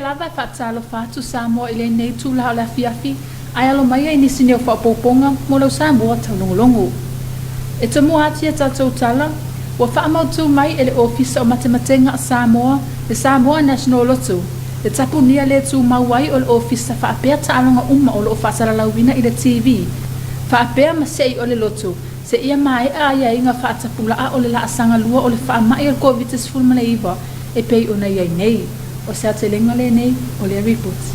lava e faatalofa atu Samoa i lenei itula o le afiafi, ae alo maia i nisi nei o faaopoopoga mo lau Samoa taulogologo. E tomua atu ia tatou tala, ua faamautu mai e le Ofisa o Matematega a Samoa, le Samoa National Lotto, le tapunia le tumau ai o le Ofisa faapea taaloga uma o lo o faasalalauina i le TV, faapea ma se'i o le Loto, seia maea aiaiga faatapulaa o le laasaga lua o le faamai o le Koviti-19 e pei ona i ai nei. O se aotelega lenei o lea ripoti.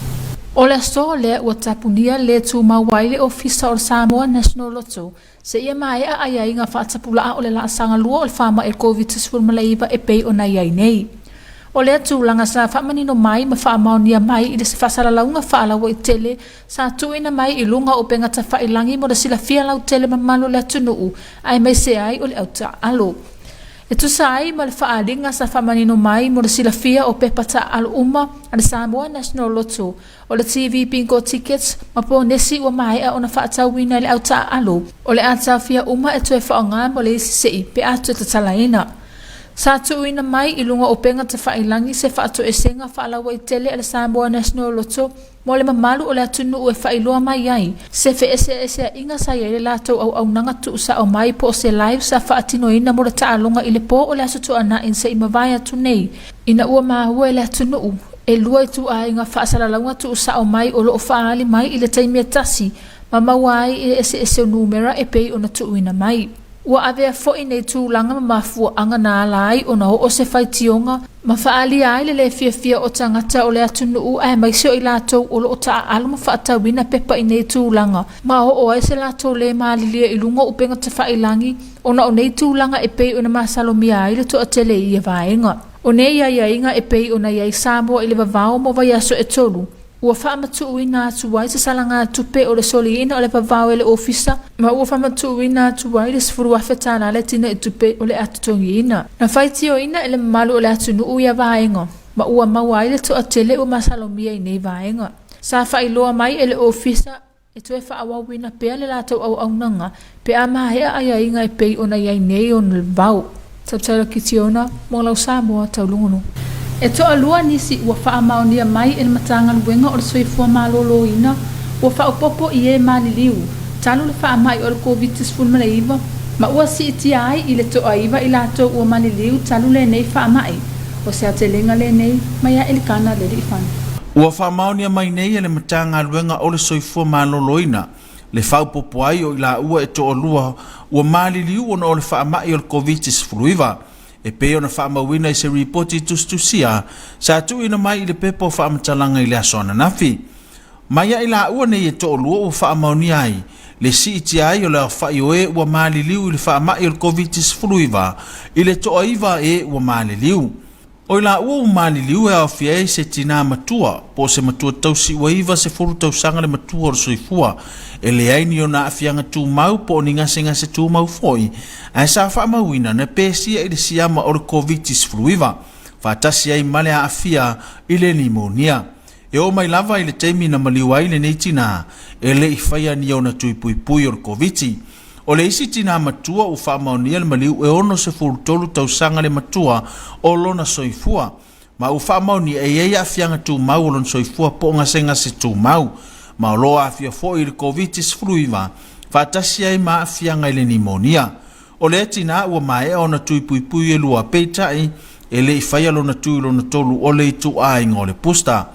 O le aso lea ua tapunia le tumau ai le Ofisa o le Samoa National Lotto seia maea aiaiga faatapulaa o le laasaga lua o le faamai o le Koviti-19 e pei ona i ai nei. O lea tulaga sa faamanino mai ma faamaonia mai i le faasalalauga faalauaitele sa tuuina mai i luga o upega tafailagi mo le silafia lautele mamalu o le atunuu aemaise ai o le au taaalo. E tusa ai ma le faaaliga sa faamanino mai mo le silafia o pepa taaalo uma a le Samoa National Lotto, o le TV Bingo Tickets ma ponesi ua maea ona faatauina e le au taaalo, o le a taofia uma e toe faaaoga mo le isi se'i pe a toe tatalaina. Sa tuuina mai i luga o upega tafailagi se faatoesega faalauaitele a le Samoa National Lotto mo le mamalu o le atunuu e faailoa mai ai se feeseeseaiga sa i ai le latou auaunaga tuusao mai po o se live sa faatinoina mo le taaloga i le po o le Aso Toonai se i mavae atu nei ina ua maua e le atunuu e lua ituaiga faasalalauga tuusao mai o lo o faaali mai i le taimi e tasi ma maua ai i le eseese o numera e pei ona tuuina mai. Ua avea foi nei tulaga ma mafuaaga na ala ai ona oo se faitioga ma faaalia ai le lē fiafia o tagata o le atunuu aemaise o i latou o lo o taaalo ma faatauina pepa i nei tulaga ma oo ai se latou lē malilie i luga o upega tafailagi ona o nei tulaga e pei ona masalomia ai le toatele i ia vaega. O nei aiaiga e pei ona i ai Samoa i le vavao mo vaiaso e tolu, Ua faamatuuina atu ai se salagatupe o le soliina o le vavao e le Ofisa, ma ua faamatuuina atu ai le $10,000 le tinaitupe o le a totogiina. Na faitioina e le mamalu o le atunuu ia vaega, ma ua maua ai le toatele ua masalomia i nei vaega. Sa faailoa mai e le Ofisa e toe faaauauina pea le latou auaunaga pe a maea aiaiga e pei ona i ai nei ona vavao. Tautala Kitiona mo lau Samoa taulogologo. E toalua nisi ua faamaonia mai e le Matagaluega o le Soifua Maloloina ua faaopoopo i e maliliu talu le faamai o le Koviti-19 ma ua siitia ai i le toaiva i latou ua maliliu talu lenei faamai. O se aotelega lenei mai a Elikana Leliifano. Ua faamaonia mai nei e le Matagaluega o le Soifua Maloloina le faaopoopo ai o i laua e toalua ua maliliu ona o le faamai o le Koviti-19, e pei ona faamauina i se ripoti tusitusia sa tuuina mai i le pepa o faamatalaga i le aso ananafi. Mai ai laua nei e toalua ua faamaonia ai le siitia ai o le aofai o e ua maliliu i le faamai o le Koviti-19 i le toaiva e ua maliliu. O i laua ua maliliu e aofia ai se tinā matua po o se matua tausi ua 90 tausaga le matua o le soifua, e leai ni ona aafiaga tumau po o ni gasegase tumau foi, ae sa faamauina na pesia i le siama o le Koviti-19, faatasi ai ma le aafia i le nimonia. E oo mai lava i le taimi na maliu ai lenei tinā, e le i faia ni ona tui puipui o le Koviti. O le isi tinā matua ua faamaonia le maliu e 63 tausaga le matua o lona soifua, ma ua faamaonia e i ai aafiaga tumau o lona soifua po o gasegase tumau, ma o lo o aafia foi i le Koviti-19 faatasi ai ma aafiaga i le nimonia. O lea tinā ua maea ona tui puipui e lua, peitai, e le i faia lona tui lona tolu o le ituaiga o le booster.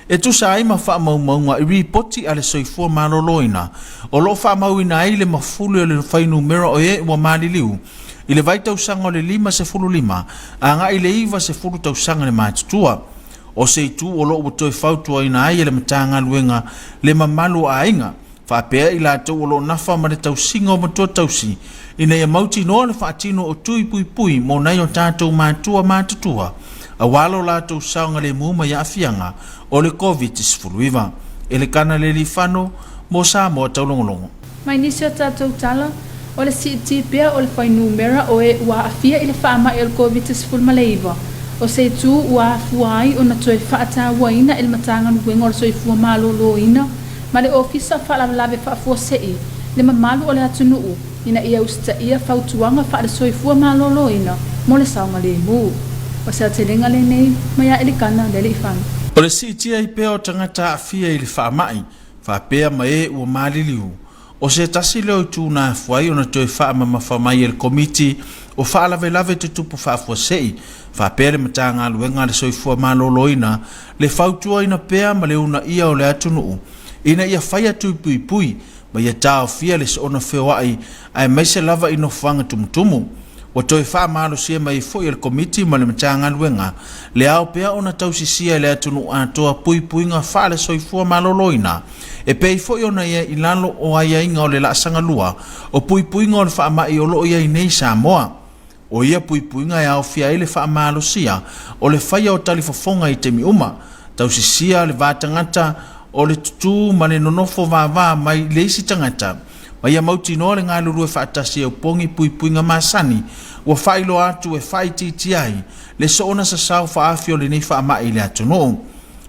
E tusa ai ma faamaumauga i ripoti a le Soifua Maloloina, o lo o faamauina ai le mafuli o le fuainumera o e ua maliliu i le vaitausaga o le 55 agai i le 90 tausaga le matutua. O se itu o lo o ua toe fautuaina ai e le Matagaluega le mamalu o aiga, faapea i latou o lo o nafa ma le tausiga o matua tausi, ina ia mautinoa le faatino o tui puipui mo nai o tatou matua matutua, aua lo latou saogalemu mai aafiaga o le Koviti-19. Elekana Lelifano mo Samoa Taulogologo. Mai nisi o tatou tala, o le siitia pea o le fuainumera o e ua aafia i le faamai o le Koviti-19, o se itu ua afua ai ona toe faatauaina e le Matagaluega o le Soifua Maloloina ma le Ofisa Faalavelave Faafuasei le mamalu o le atunuu ina ia usitaia fautuaga faale-soifua maloloina mo le saogalemu. O se aotelega lenei mai a Elikana Lealiifano. O le siitia ai pea o tagata aafia i le faamai, faapea ma e ua maliliu, o se tasi lea o itu na afua ai ona toe faamamafa mai e le Komiti o Faalavelave Tutupu Faafuasei faapea le Matagaluega a le Soifua Maloloina le fautuaina pea ma le uunaia o le atunuu ina ia faia tui puipui ma ia taofia le soona feoai aemaise lava i nofoaga tumutumu. Ua toe faamalosia mai foi e le Komiti ma le Matagaluega le ao pea ona tausisia e le atunuu atoa puipuiga faale-soifua maloloina e pei foi ona i ai i lalo o aiaiga o le laasaga lua o puipuiga o le faamai o lo o i ai nei i Samoa. O ia puipuiga e aofia ai le faamalosia o le faia o talifofoga i taimi uma, tausisia le va tagata o le tutū ma le nonofo vavā mai le isi tagata, ma ia mautinoa le galulue faatasi e opogi puipuiga masani ua faailoa atu e faaitiitia ai le soona sasao faaafi o lenei faamai i le atunuu.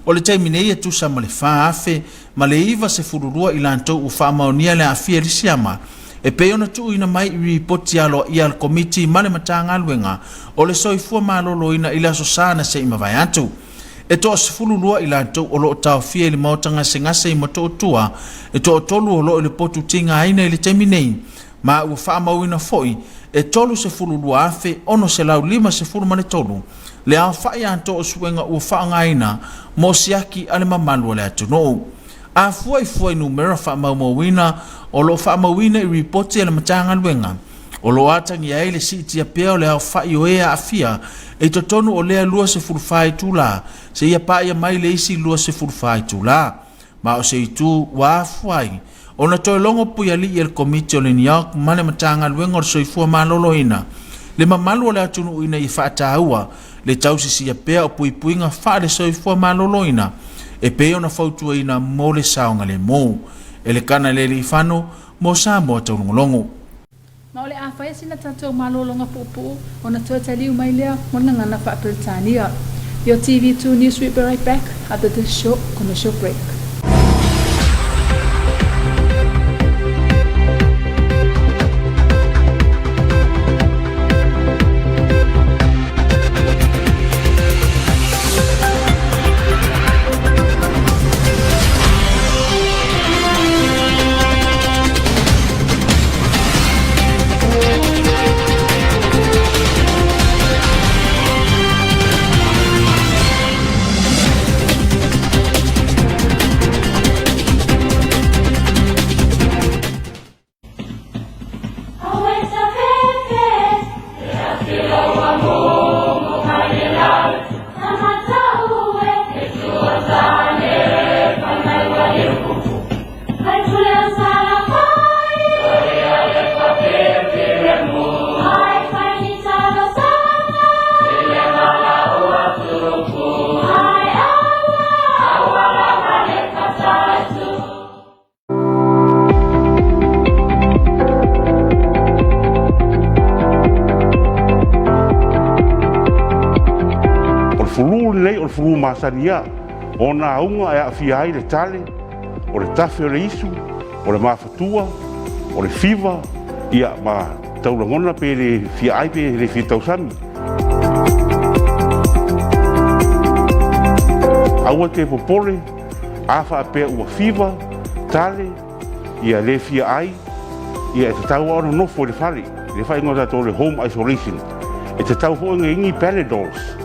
O le taimi nei e tusa ma le 4,092 i latou ua faamaonia le aafia i le siama, e pei ona tuuina mai i lipoti aloaia a le Komiti ma le Matagaluega o le Soifua Maloloina i le Aso Sa na se i mavae atu. E toa-12 i latou o lo o taofia i le maota gasegase i Motootua, e toatolu o lo o i le potu tigaina i le taimi nei, ma ua faamauina foi e 32,653 le aofai atoa o suega ua faaaogaina mo siaki a le mamalu o le atunuu. A fua i fuainumera faamaumauina o lo o faamauina i lipoti a le Matagaluega, o lo o atagia ai le siitia pea o le aofai o e aafia i totonu o lea 24 itula seia paia mai le isi 24 itula. Ma o se itu ua afua ai ona toe logo puialii e le Komiti o le NEOC ma le Matagaluega o le Soifua Maloloina le mamalu o le atunuu ina ia faataua le tausisia pea o puipuiga faale-soifua maloloina e pei ona fautuaina mo le saogalemu. Elekana Lealiifano mo Samoa Taulogologo. Ma o le a faia sina tatou malologa puupuu ona toe taliu mai lea mo le gagana faa-Peretania. Your TV2 News will be right back after this short commercial break. O le fulu lenei o le fulu masani a ona auga e aafia ai le tale, o le tafe o le isu, o le mafatua, o le fiva, ia ma taulagona pe le fia ai pe le fia tausami. Aua te popole, a faapea ua fiva, tale, ia le fia ai, ia e tatau lava ona nofo i le fale, le faaigoa tatou o le home isolation. E tatau foi ona ini Panadols.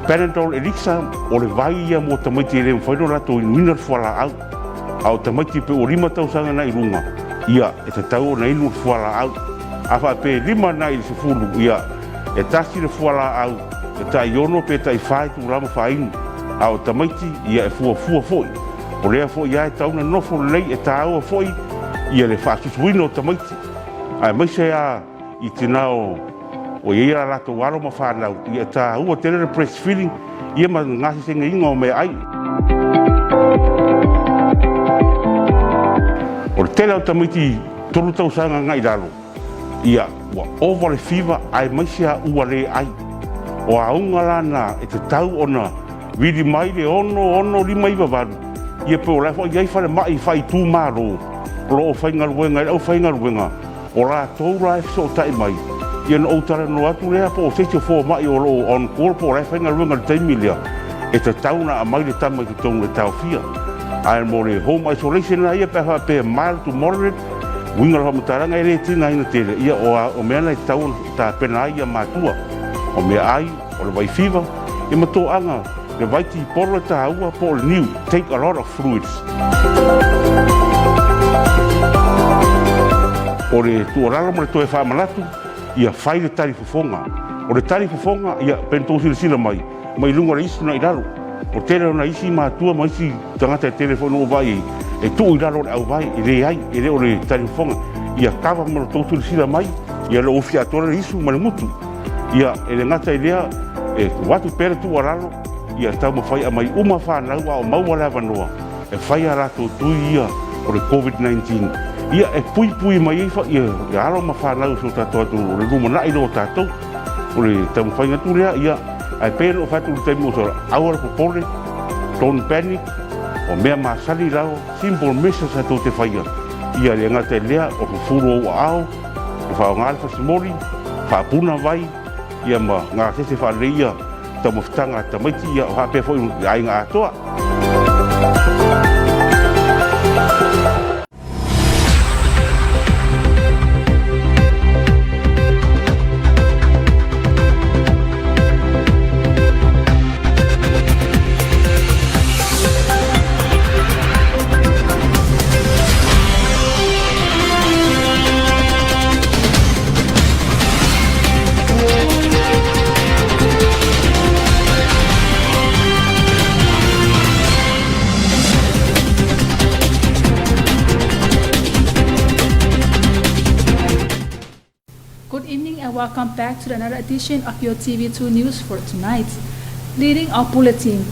Panadol Elixir, o le vai ia mo tamaiti e le mafai ona latou inuina le fualaau. A o tamaiti pe ua 5 tausaga na i luga, ia e tatau ona inu le fualaau. A faapea e 5 na i le 10, ia e tasi le fualaau e tai 6 pe tai 4 itula ma faainu. A o tamaiti, ia e fuafua foi. O lea foi lava e tatau ona nofo lelei, e taua foi ia le faasusuina o tamaiti, aemaise lava i tina o i ai a latou alo ma fanau, ia e taua tele le breastfeeding ia ma le gasesegaiga o meaai. O le tele o tamaiti 3 tausaga agai i lalo, ia ua ova le fiva aemaise a ua le ai. O auga la na e tatau ona vili mai le 6, 6, 5, 9, 8, ia pe o la e foi i ai falemai faaitumalo o lo o faigaluega ai le aufaigaluega, o latou la e fesootai mai, ia ona ou talanoa atu lea po o se isi o fomai o lo o on call po o la e faigaluega i le taimi lea, e tatau ona aumai le tama i totonu e taofia. Ae mo le home isolation la ia pe a faapea e mild to moderate, uiga o le faamatalaga e le tigaina tele, ia o mea na e tatau ona tapena ai ia matua. O meaai, o le vai fiva, ia ma toaga, le vai tipolo e taua po o le niu, take a lot of fluids. O le tuualalo ma le toe faamanatu, ia fai le tali fofoga. O le tali fofoga, ia, pei ona tou silasila mai, mai luga o le isi na i lalo. O tele o nai isi matua ma isi tagata e tele foi na ou vaai ai, e tuu i lalo o le auvae, e leai, e le o le tali fofoga. Ia kava ma lo tou silasila mai, ia le ofi atoa le isu ma le gutu. Ia, e le gata i lea, e tuu atu pea le tuualalo, ia taumafai aumai uma fanau a o maua le avanoa e fai a latou tui ia o le Covid-19, ia e puipui mai ai ia alo ma fanau o si o tatou atunuu, o le lumanai lea o tatou. O le taumafaiga atu lea, ia, ae pei ona ou fai atu i le taimi ua sola, aua le popole, don't panic, o mea masani lava, simple measures tatou te faia, ia le gata i lea, o fufulu ou aao, e faaaoga le fasimoli, faapuna vai, ia ma gasese faalelei ia taumafataga a tamaiti, ia faapea foi i aiga atoa. Good evening and welcome back to another edition of your TV2 News for tonight. Leading our bulletin,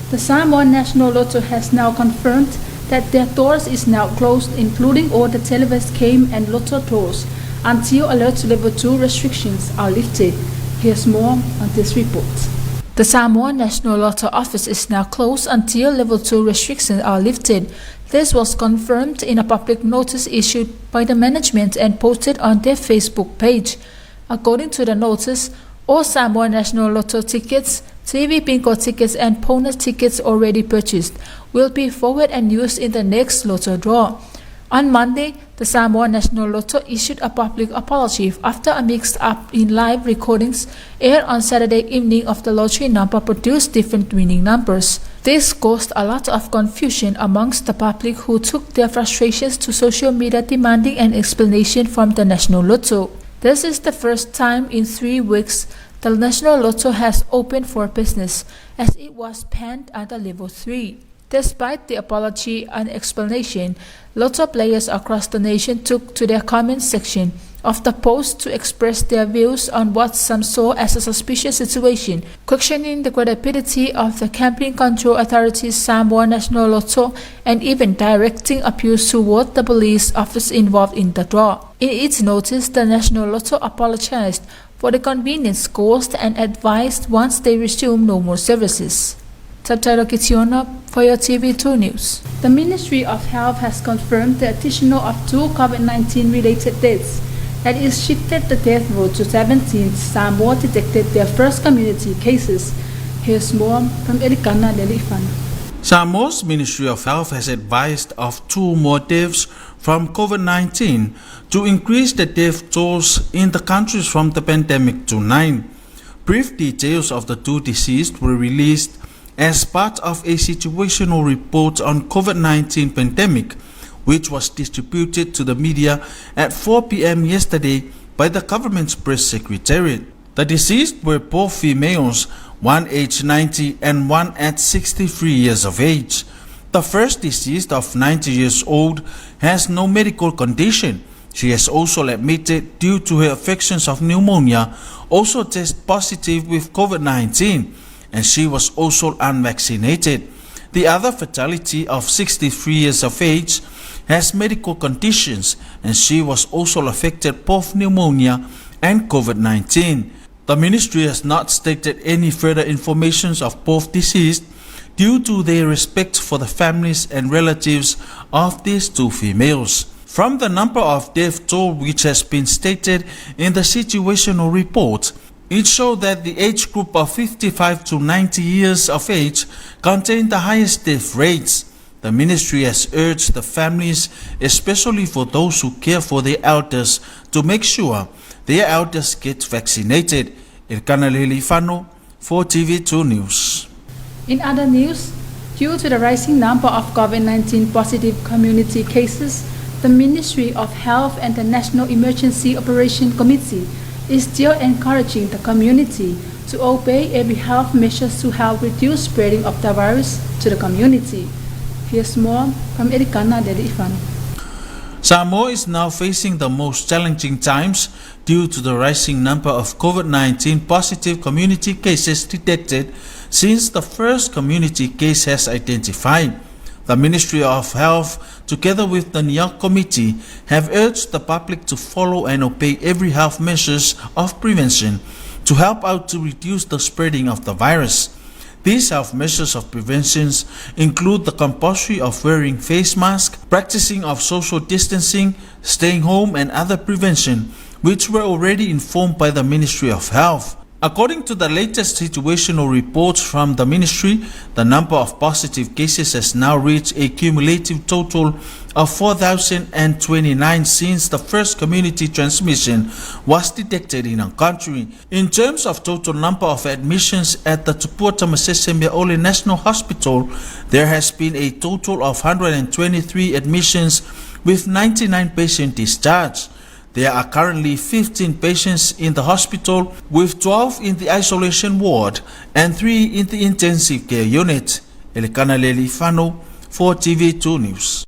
the Samoa National Lotto has now confirmed that their doors is now closed, including all the Televes game and Lotto doors, until alert level 2 restrictions are lifted. Here's more on this report. The Samoa National Lotto office is now closed until level 2 restrictions are lifted. This was confirmed in a public notice issued by the management and posted on their Facebook page. According to the notice, all Samoa National Lotto tickets, TV bingo tickets and bonus tickets already purchased will be forwarded and used in the next lotto draw. On Monday, the Samoa National Lotto issued a public apology after a mix-up in live recordings aired on Saturday evening of the lottery number produced different winning numbers. This caused a lot of confusion amongst the public who took their frustrations to social media demanding an explanation from the National Lotto. This is the first time in 3 weeks the National Lotto has opened for business, as it was panned under Level 3. Despite the apology and explanation, lotto players across the nation took to their comment section of the post to express their views on what some saw as a suspicious situation, questioning the credibility of the Gambling Control Authority's Samoa National Lotto and even directing abuse toward the police office involved in the draw. In its notice, the National Lotto apologized for the convenience caused and advised once they resume normal services. Subtitle Kitiona for your TV2 News. The Ministry of Health has confirmed the additional of 2 COVID-19 related deaths. That is shifted the death roll to 17. Samoa detected their first community cases. Here's more from Elikana Lelifana. Samoa's Ministry of Health has advised of 2 more deaths from COVID-19 to increase the death tolls in the countries from the pandemic to 9. Brief details of the 2 deceased were released as part of a situational report on COVID-19 pandemic, which was distributed to the media at 4 p.m. yesterday by the government's press secretariat. The deceased were both females, one aged 90 and one at 63 years of age. The first deceased of 90 years old has no medical condition. She has also admitted due to her affections of pneumonia, also tested positive with COVID-19, and she was also unvaccinated. The other fatality of 63 years of age has medical conditions, and she was also affected both pneumonia and COVID-19. The ministry has not stated any further information of both deceased due to their respect for the families and relatives of these 2 females. From the number of death toll which has been stated in the situational report, It showed that the age group of 55 to 90 years of age contained the highest death rates. The ministry has urged the families, especially for those who care for their elders, to make sure their elders get vaccinated. Elkana Lealiifano for TV2 News. In other news, due to the rising number of COVID-19 positive community cases, the Ministry of Health and the National Emergency Operation Committee is still encouraging the community to obey every health measures to help reduce spreading of the virus to the community. Here's more from Elikana Lealiifano. Samoa is now facing the most challenging times due to the rising number of COVID-19 positive community cases detected since the first community case has identified. The Ministry of Health, together with the NEOC Committee, have urged the public to follow and obey every health measures of prevention to help out to reduce the spreading of the virus. These health measures of prevention include the compulsory of wearing face mask, practicing of social distancing, staying home and other prevention, which were already informed by the Ministry of Health. According to the latest situational reports from the ministry, the number of positive cases has now reached a cumulative total of 4,029 since the first community transmission was detected in our country. In terms of total number of admissions at the Tupua Tamasese Meaole National Hospital, there has been a total of 123 admissions with 99 patients discharged. There are currently 15 patients in the hospital, with 12 in the isolation ward and 3 in the intensive care unit. Elikana Lealiifano for TV2 News.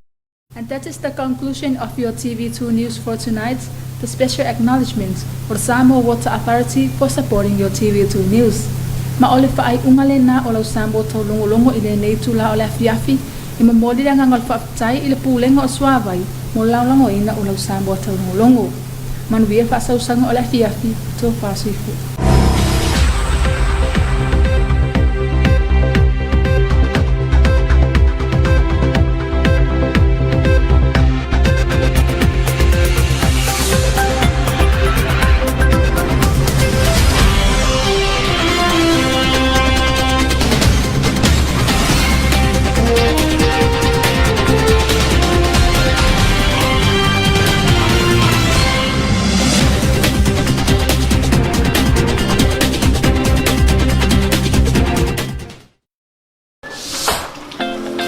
And that is the conclusion of your TV2 News for tonight. The special acknowledgement for Samoa Water Authority for supporting your TV2 News. Ma o le faaiuga lena o lau Samoa taulogologo i lenei itula o le afiafi, e momoli le agaga o le faafetai i le Pulega o Suavai mo le lagolagoina o lau Samoa taulogologo. Manuia faasausaga o le afiafi, tofa soifua.